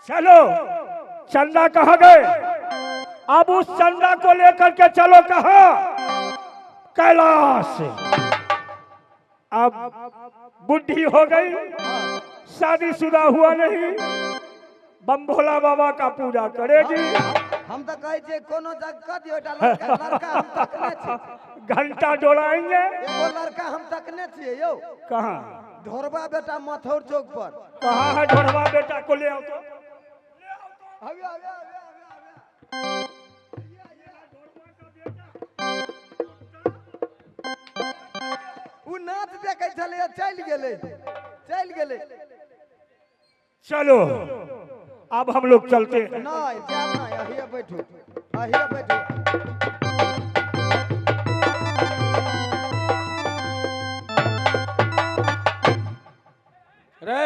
चलो, चंदा कहाँ गए? अब उस चंदा को लेकर के चलो कहाँ? कैलाश। अब बुद्धि हो गई, शादीशुदा हुआ नहीं, बमभोला बाबा का पूजा करेगी। हम तो कहै छियै कोनो जग कऽ दियौ, एकटा लड़का, लड़का हम तकने छी। घंटा डोलाएंगे। एगो लड़का हम तकने छियै यौ। कहाँ? ढोरबा बेटा मथौर चौक पर। कहाँ है ढोरबा बेटा को ले आओ तो। आबे आबे आबे आबे। उ नाच देखै छलै, चलि गेलै, चलि गेलै। चलो अब हम लोग चलते हैं। नहीं जाब नहीं, अहिए बैठू, अहिए बैठू। रे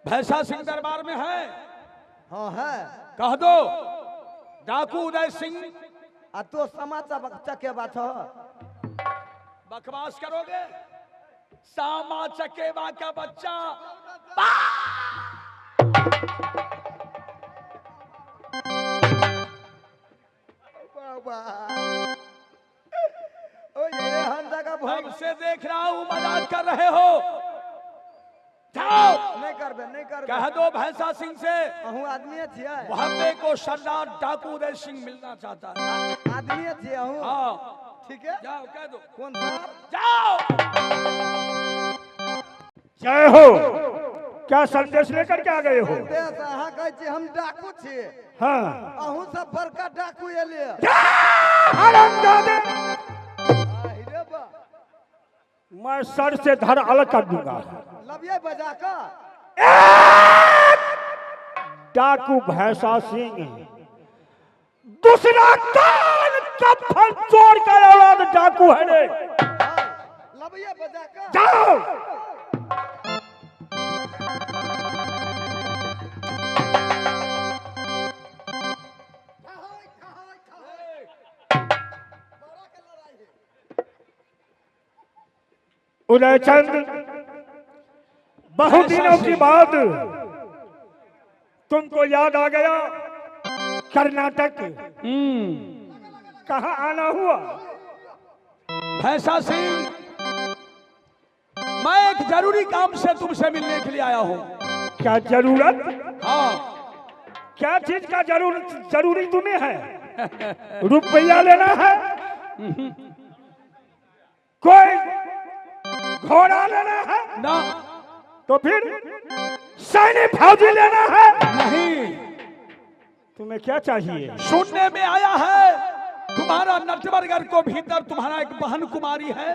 भैंसा सिंह दरबार में है? हाँ है। कह दो डाकू उदय सिंह। आ तो समाचार चकेबा छ। बकवास करोगे? सामा चकेवा का बच्चा। बाबा ओ ये हंसा का भोग से देख रहा हूँ, मजाक कर रहे हो। जाओ। नहीं करबे, नहीं करबे। कह दो भैंसा सिंह से अहूँ आदमी छियै। मोहब्बे को सरदार डाकू उदय सिंह मिलना चाहता है। आदमी छियै अहूँ। हाँ ठीक है, जाओ कह दो। कौन साहब? जाओ। जय हो। क्या संदेश लेकर के आ गए हो? संदेश अहाँ कहै छी हम डाकू छियै। हाँ। अहूँ सब बड़का डाकू एलियै। मैं सर से धड़ अलग कर दूंगा। लबिए बजा का। डाकू भैंसा सिंह, दूसरा कान कफन चोर का औलाद डाकू है रे। लबिए बजा का। जाओ। उदयचंद, बहुत दिनों की बाद तुमको याद आ गया कर्नाटक। कहाँ आना हुआ? भैंसा सिंह, मैं एक जरूरी काम से तुमसे मिलने के लिए आया हूँ। क्या जरूरत? हाँ। क्या चीज का जरूरत जरूरी तुम्हें है? रुपया लेना है? कोई घोड़ा लेना है? ना। तो फिर सैनिक फौजी लेना है? नहीं। तुम्हें क्या चाहिए? सुनने में आया है तुम्हारा नटवरगढ़ को भीतर तुम्हारा एक बहन कुमारी है।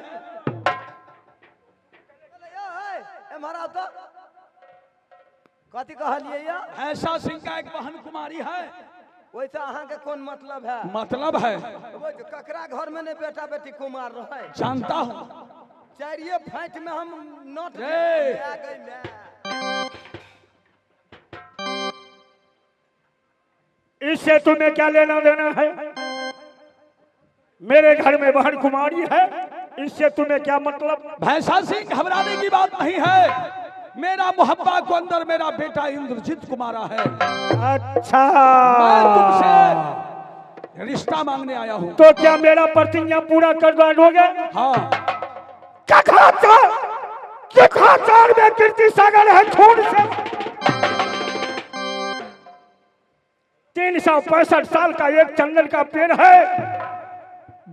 कथी कहलियै? ऐसा सिंह का एक बहन कुमारी है। वैसे अहाँ के कौन मतलब है? मतलब है ककरा घर में नहीं बेटा बेटी कुमार रहे। जानता हूँ। चारिये फाइट में हम नोट। इससे तुम्हें क्या लेना देना है? मेरे घर में बहन कुमारी है, इससे तुम्हें क्या मतलब? भैंसा सिंह, घबराने की बात नहीं है। मेरा मोहब्बा को अंदर मेरा बेटा इंद्रजीत कुमारा है। अच्छा, मैं तुमसे रिश्ता मांगने आया हूँ। तो क्या मेरा प्रतिज्ञा पूरा कर दोगे? हाँ। कखाचार में कीर्ति सागर है खून से। 365 साल का एक चंदन का पेड़ है,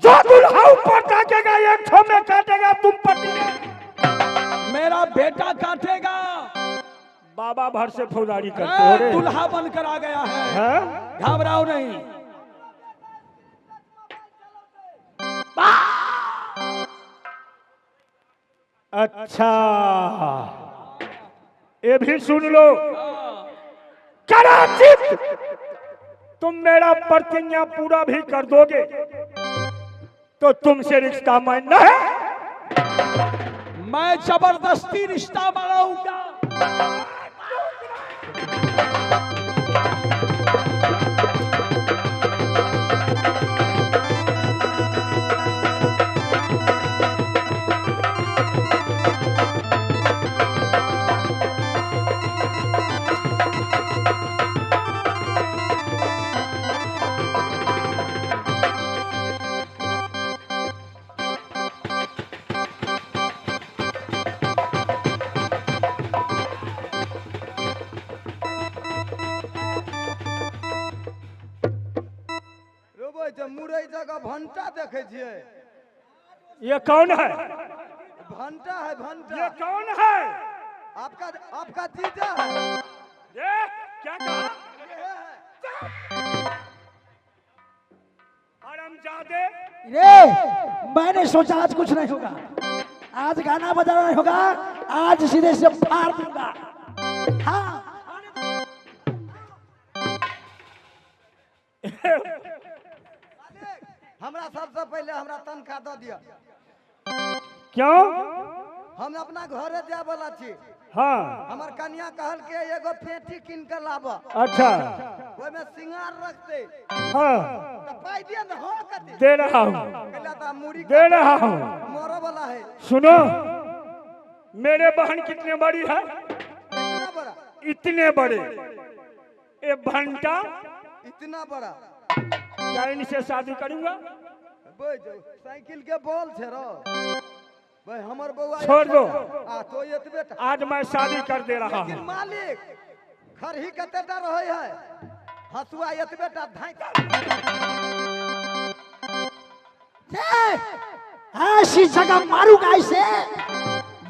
जो दुल्हा ऊपर ताकेगा एक छो में काटेगा। तुम पति मेरा बेटा काटेगा। बाबा भर से फौजदारी करते हो रे। दुल्हा बनकर आ गया है, घबराओ नहीं। अच्छा, ये भी सुन लो, कदाचित तुम मेरा प्रतिज्ञा पूरा भी कर दोगे तो तुमसे रिश्ता मानना है। मैं जबरदस्ती रिश्ता बनाऊंगा। भंटा देखे छियै। ये कौन है? भंटा है, भंटा। ये कौन है? आपका आपका जीजा है। ये क्या कहा? हरामजादे। रे मैंने सोचा आज कुछ नहीं होगा, आज गाना बजाना नहीं होगा, आज सीधे से फाड़ दूंगा। हाँ हमरा सबसे पहले हमरा तनख्वाह दऽ दिअ। क्यों? हम अपना घरे जाय वाला छी। हाँ। हमर कन्या कहल के एगो पेटी कीन के लाब। अच्छा। ओहिमे सिंगार रखते। हाँ। तो पाई दिया ना। हाँ कते दे रहा हूँ, मुड़ी दे रहा हूँ, मरो वाला है। सुनो, मेरे बहन कितने बड़ी है? इतना बड़ा। इतने बड़े ये भंटा इतना बड़ा। क्या इनसे शादी करूंगा? साइकिल के बॉल छे रो भाई हमर बउआ। छोड़ दो। आ तो एतबे आज मैं शादी कर दे रहा हूं। मालिक खरही कतेटा रहे है, हसुआ एतबेटा धाई। ऐसी जगह मारूंगा इसे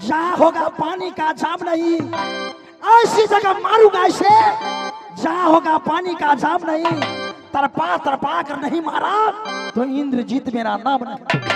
जहाँ होगा पानी का जाम नहीं। ऐसी जगह मारूंगा इसे जहाँ होगा पानी का जाम नहीं। तरपा तरपा कर नहीं मारा तो इंद्रजीत मेरा नाम नहीं।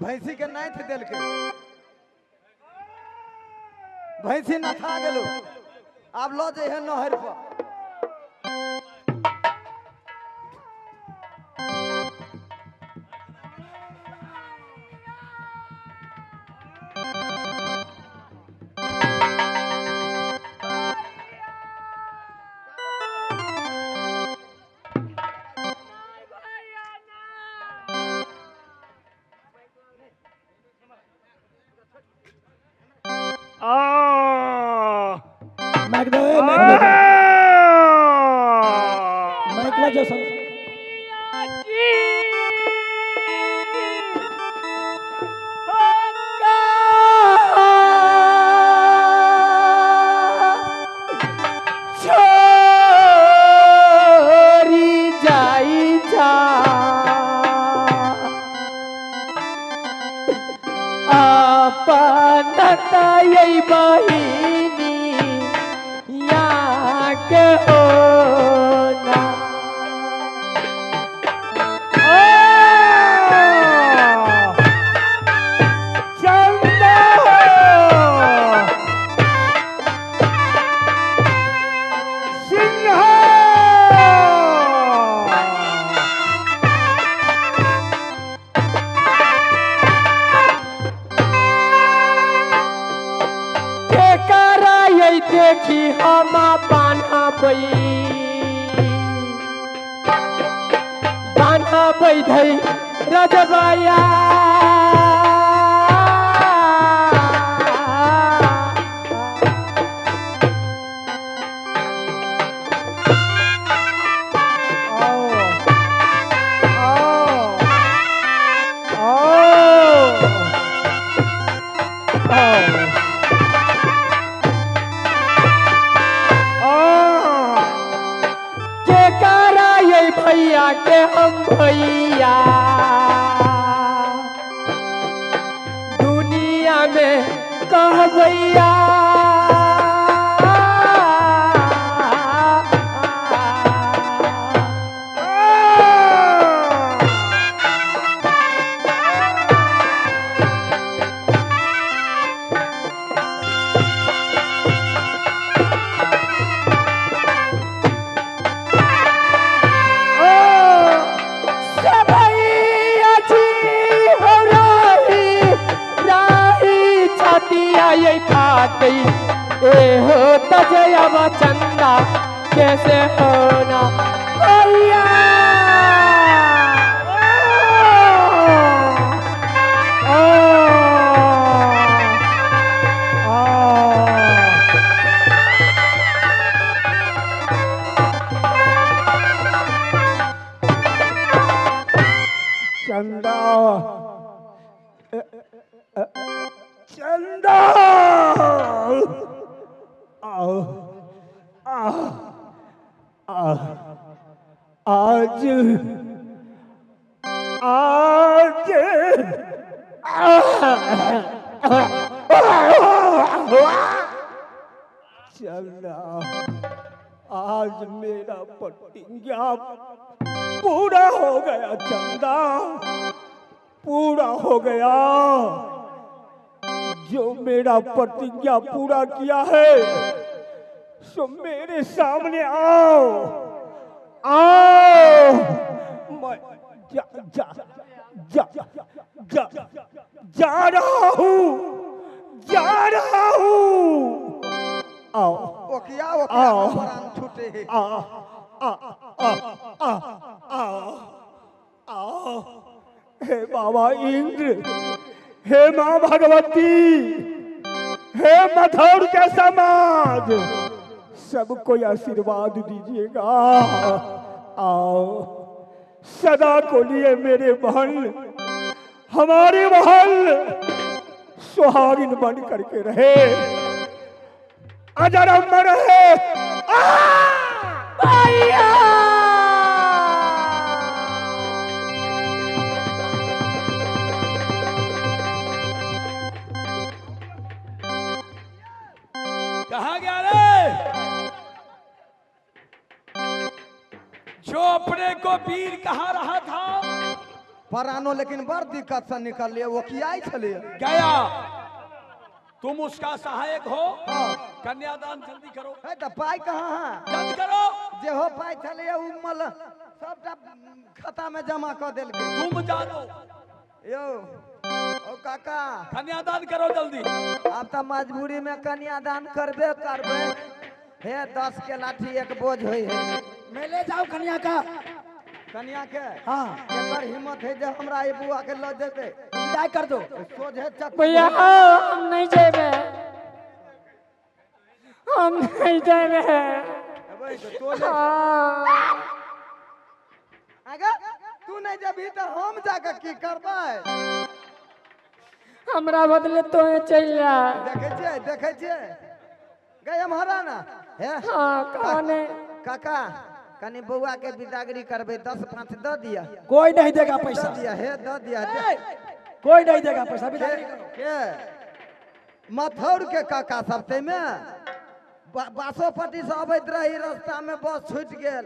भैंसी के नाथ देलकै, भैंसी नथा गेलो, आब लऽ जइहे नहर पर। ए हो तजयब चंदा कैसे होना भैया। चंदा चंदा आओ आ, आ, आज आज चंदा आज मेरा प्रतिज्ञा पूरा हो गया। चंदा पूरा हो गया। जो मेरा प्रतिज्ञा पूरा किया है सो मेरे सामने आओ आओ। मैं जा जा जा जा जा रहा हूँ, जा रहा हूँ। आओ ओकिया ओकिया प्राण छूटे। आ आ आ आ आओ आओ। हे बाबा इंद्र, हे माँ भगवती, हे मथुर के समाज, सबको आशीर्वाद दीजिएगा। आओ सदा को लिए मेरे बहन, हमारे बहन सुहागिन बन करके रहे, अजर अमर रहे। भैया कहा गया रे? जो अपने को वीर कहा रहा था परानो, लेकिन बड़ दिक्कत से निकल लिए। वो किया छले गया। तुम उसका सहायक हो। हाँ। कन्यादान जल्दी करो। है तो पाई कहाँ है? जल्दी करो। जे हो पाई छले उ मल सबटा खाता में जमा कर देल। तुम जानो यो ओ काका, कन्यादान करो जल्दी। अब तो मजबूरी में कन्यादान करबे करबे। हे 10 के लाठी एक बोझ होई है। मैं ले जाऊं कन्या का? कन्या के? हाँ। एकर हिम्मत है जे हमरा ई बुआ के ल जेते। विदाई कर दो। सोझे चक्कू। भैया हम नहीं जेबे, हम नहीं जेबे। अगर तू नहीं जेबही तो हम जाके की करबै? हमरा बदले तो चल जा। देखै छियै, देखै छियै गई हमारा ना। हे हाँ कौन है? काका कनी बउआ के बिदागरी करबे, 10-5 दऽ दिया। कोई नहीं देगा पैसा। दऽ दिया, हे दऽ दिया। कोई नहीं देगा पैसा। बिदागरी करो। के मथौर के काका सब तैमे बासोपट्टी से अबैत रही, रास्ता में बस छूटि गेल।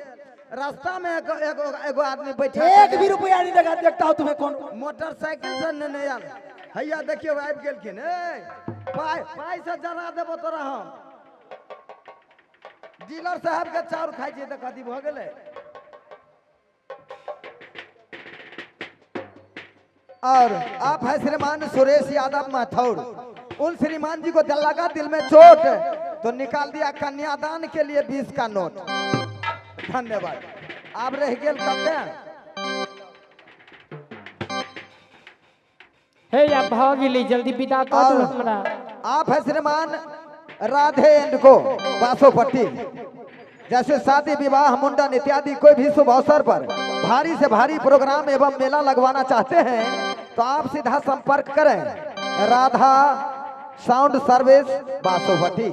रास्ता में एगो एगो एगो आदमी बैठा, एक भी रुपया नहीं देगा। देखता हूँ तुम्हें कौन मोटरसाइकिल से नेने आयल। हैया देखियो आबि गेलखिन। ए पाइ पाइ से जरा देबो तोरा हम। डीलर साहब के चाउर खाइ छियै तऽ कथी भऽ गेलै? और आप है श्रीमान सुरेश यादव माथौर, उन श्रीमान जी को लगा दिल में चोट तो निकाल दिया कन्यादान के लिए 20 का नोट। धन्यवाद। आप रह गेल कते? हे या भऽ गेलै, जल्दी विदा कर दू हमरा। आप है श्रीमान राधे एंड को बासोपट्टी। जैसे शादी विवाह मुंडन इत्यादि कोई भी शुभ अवसर पर भारी से भारी प्रोग्राम एवं मेला लगवाना चाहते हैं तो आप सीधा संपर्क करें राधा साउंड सर्विस बासोपट्टी।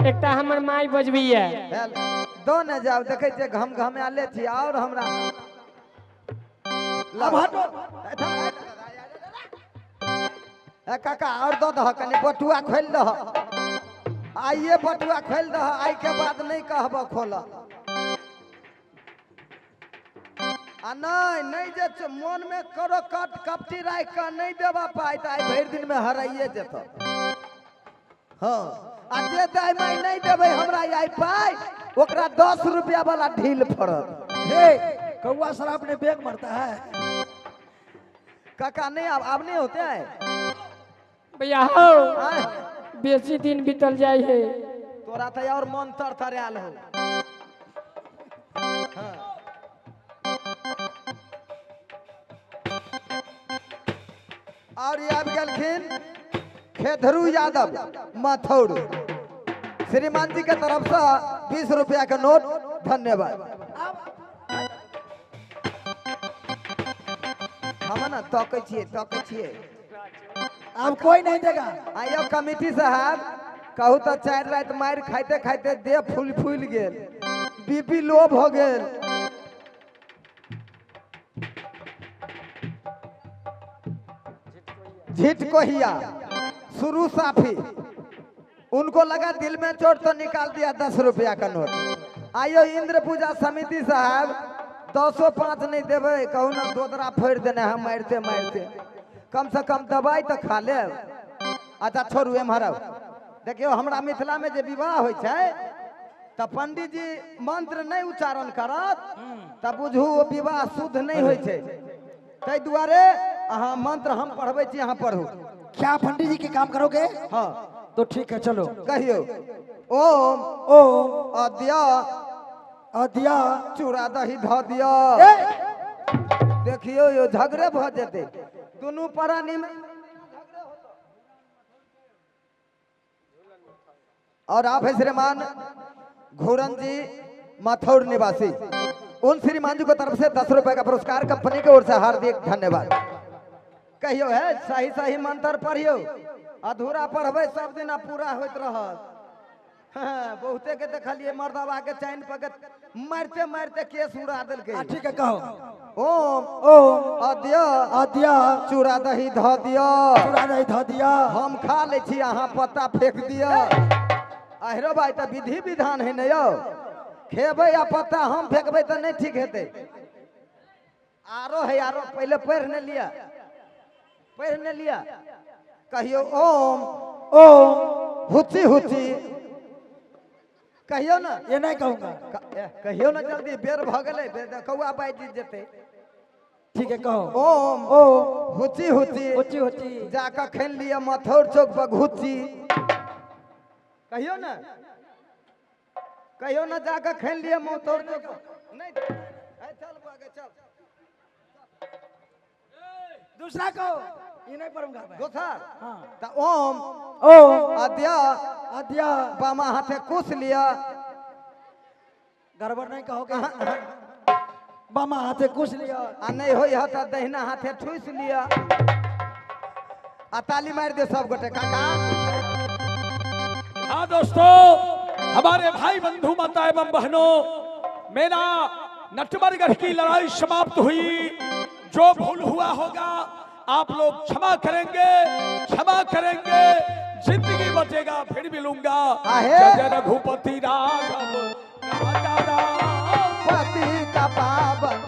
एकटा हमर माई बजबी है। दो न जाओ, देखे छियै घम घम आले छी और हमरा काका और दऽ दह कनी बटुआ खोलि दह। आइए बटुआ खोलि दह, आइ के बाद नहीं कहब खोल। आ नहीं नहीं जे मन में करो कट कपटी राखि कऽ नहीं देबा पाइ तऽ आइ भरि दिन में हराइए जेतऽ। हाँ आ जे दाइ माइ नहीं देबै हमरा आइ पाइ ओकरा 10 रुपया वाला ढील पड़त। हे कौआ शराब ने बैग मरता है। काका नहीं अब नहीं होते हैं भैया। हो बेसी दिन बीतल जाए है। तो तोरा तऽ और मन तर तरायल हो। हाँ। और ये आबि गेलखिन खेधरू यादव माथौर, श्रीमान जी के तरफ से 20 रुपया के नोट, धन्यवाद। हम ना तकै छियै, तकै छियै। अब कोई नहीं देगा। आयो कमिटी साहब कहू तो 4 रात मारि खाइते खाइते देह फूल फूल गेल, बीपी लो भ गेल। झिटकोहिया शुरू साफी, उनको लगा दिल में चोट तो निकाल दिया 10 रुपया का नोट। आयो इंद्र पूजा समिति साहब 1005 नहीं देवे, कहू ना दोदरा फोड़ देने हम मारते मारते, कम से कम दवाई तो खा ले। अच्छा छोड़ू एम्हर आउ। देखियो हमरा मिथिला में जे विवाह होइ छै तऽ पंडित जी मंत्र नहीं उच्चारण करत तऽ बुझू ओ विवाह शुद्ध नहीं होइ छै। ताहि दुआरे अहाँ मंत्र हम पढ़बै छी, अहाँ पढ़ू। क्या पंडित जी के काम करोगे? हाँ तो ठीक है चलो। कहियो ओम ओम अद्या अद्या चूड़ा दही धऽ दिअ। देखियो यो झगड़े भऽ जेतै दुनू प्राणी में। और आप है श्रीमान घूरन जी माथौर निवासी, उन श्रीमान जी को तरफ से 10 रुपए का पुरस्कार कंपनी की ओर से हार्दिक धन्यवाद। कहियो है सही सही मंत्र पढ़ियो, अधूरा पढ़बै सब दिन पूरा होइत रहत। हाँ, बहुते के देखलिए मर्दवा के चैन पकड़ मारते मारते केस उड़ा देलकै। ठीक है कहो। ओम ओम अद्या अद्या चूड़ा दही धऽ दिअ, चूड़ा दही धऽ दिअ, हम खा लै छी अहाँ पत्ता फेंक दिअ। अहिरो भाई तऽ विधि विधान है ने यौ, खेबै आ पत्ता हम फेंकबै तऽ नहीं ठीक हेतै। आरो है आरो, पहले पढ़ ने लिया, पढ़ ने लिया। कहियो ओम ओम हुची हुची, कहियो ना। ये नहीं कहूंगा। कहियो ना जल्दी, बेर भ गेलै, कौआ बाजि जेतै। ठीक है कहो। Om Om Ho Chi Ho Chi Ho Chi Ho Chi जाकर खेल लिया मथौर चौक पर घुची। कहियो ना, कहियो ना जाकर खेल लिया मथौर चौक पर। नहीं चल आगे चल, दूसरा कहो। ये नहीं पढ़ूंगा मैं। दोसर। हाँ। तो ओम ओम अद्या अद्या बामा हाथे कुश लिया। गड़बड़ नहीं कहोगे। बामा हाथे कुश लिया आ नहीं होई ह त दहिना हाथे ठूस लिया। आ ताली मार दे सब गोटे काका। हाँ दोस्तों, हमारे भाई बंधु माता एवं बहनों, मेरा नटवरगढ़ की लड़ाई समाप्त हुई। जो भूल हुआ होगा आप लोग क्षमा करेंगे, क्षमा करेंगे। जिंदगी बचेगा फिर मिलूंगा। जय जय रघुपति राघव राजा राम पतित पावन।